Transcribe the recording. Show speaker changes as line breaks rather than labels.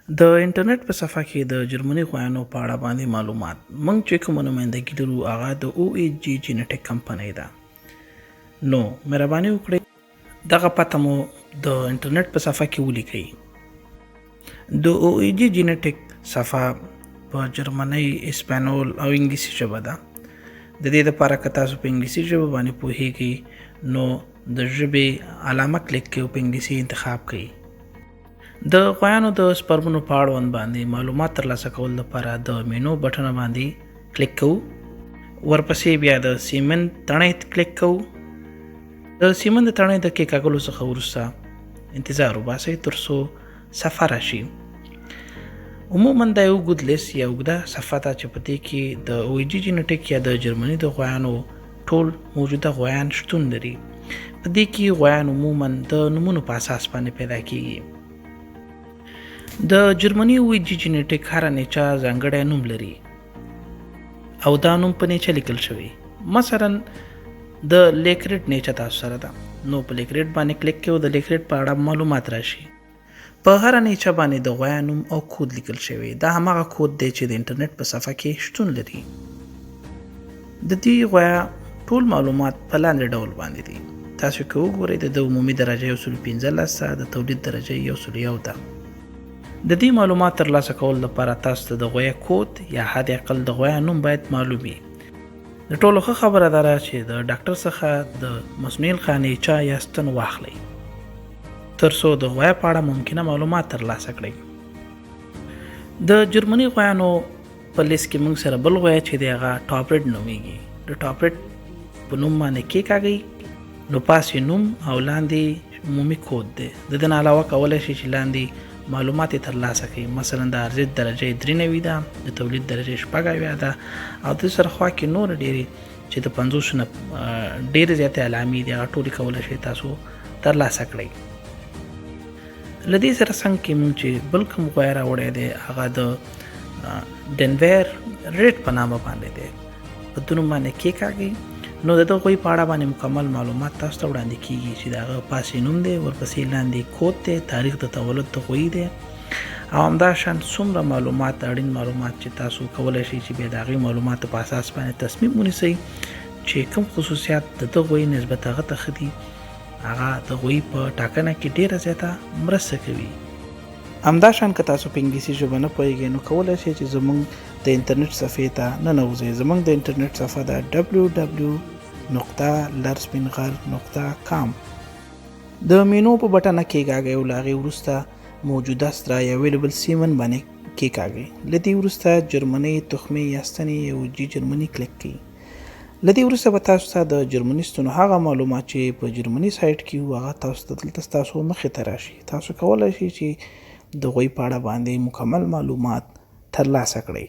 د انټرنیټ په صفحه کې د جرمني غویانو په اړه باندې معلومات. موږ چې کومه نمایندګي لرو هغه د او ای جي جینیټک کمپنۍ ده، نو مهرباني وکړئ دغه پته مو د انټرنیټ په صفحه کې ولیکئ. د او ای جي جینیټک صفحه په جرمني، اسپانول او انګلیسي ژبه ده. د دې لپاره که تاسو په انګلیسي ژبه باندې پوهیږئ نو د ژبې علامه کلیک کړئ او په انګلیسي انتخاب کړئ. د غویانو د سپرمونو په اړوند باندې معلومات ترلاسه کولو لپاره د مینو بټنه باندې کلیک کوو، ورپسې بیا د سیمن تڼۍ کلیک کوو. د سیمن د تڼۍ د کېکاږلو څخه وروسته انتظار وباسئ تر څو صفحه راشي. عموما دا یو اوږد لیست یا اوږده صفحه ده چې په دې کې د او جي جینټیک یا د جرمني د غویانو ټول موجوده غویان شتون لري. په دې کې غویان عموما د نومونو په اساس باندې پیدا کیږي. د جرمني او جي جینټیک هره نیچه ځانګړی نوم لري او دا نوم په نیچه لیکل شوی. مثلا د لیکریډ نیچه تاسو سره ده، نو په لیکریډ باندې کلیک کړئ او د لیکریډ په اړه معلومات راشي. په هره نیچه باندې د غویا نوم او کود لیکل شوی. دا هماغه کود دی چې د انټرنیټ په صفحه کې شتون لري. د دې غویا ټول معلومات په لاندې ډول باندې دي. تاسو که وګورئ د ده عمومي درجه 115 ده، د تولید درجه 101 ده. د دې معلومات ترلاسه کولو لپاره تاسو ته د غویا کود یا حد اقل د غویا نوم باید معلوم وي. د ټولو ښه خبره دا ده چې د ډاکټر څخه د مصنوعي القاح نیچه یا ستن واخلئ تر څو د غویا په اړه ممکنه معلومات ترلاسه کړئ. د جرمني غویانو په لیست کې موږ سره بل غویا چې دی هغه ټاپ ریډ نومیږي. د ټاپ ریډ په نوم باندې کېکاږئ نو پاس یې نوم او لاندې عمومي کود دی. د دې نه علاوه کولی شئ چې لاندې معلومات یې ترلاسه کړئ. مثلا د ارزښت درجه یې 93 ده، د تولید درجه یې 76 ده او د سره خوا کې نور ډېرې چې د 50 نه ډېرې زیاتې علامې دي هغه ټولې کولی شئ تاسو ترلاسه کړئ. له دې سره څنګ کې موږ چې بل کوم غویی راوړی دی هغه د ډنویر ریډ په نامه باندې دی. په دې نوم باندې کېکاږئ نو د دغه غویي په اړه باندې مکمل معلومات تاسو ته وړاندې کیږي چې د هغه پاسې نوم دی، ورپسې لاندې کود دی، تاریخ د تولد د غویي دی او همداشان څومره معلومات، اړین معلومات چې تاسو کولی شئ چې بیا د هغې معلوماتو په اساس باندې تصمیم ونیسئ چې کوم خصوصیات د دغه غویي نسبت هغه ته ښه دي، هغه د غویي په ټاکنه کې ډیره زیاته مرسته کوي. همداشان که تاسو په انګلیسي ژبه نه پوهیږئ نو کولی شئ چې زموږ د انټرنیټ صفحې ته ننوځئ. زموږ د انټرنیټ صفحه ده www.لرسپینغر.com. د مینو په بټنه کېکاږئ او له هغې وروسته موجوده سترا یا اویلیبل سیمن باندې کېکاږئ. له دې وروسته جرمني تخمې یا ستنې یو جي جرمني کلیک کړئ. له دې وروسته به تاسو ته د جرمني ستونو هغه معلومات چې په جرمني سایټ کې وو هغه تاسو ته دلته ستاسو مخې ته راشي. تاسو کولی شئ چې د غوی په اړه باندې مکمل معلومات ترلاسه کړئ.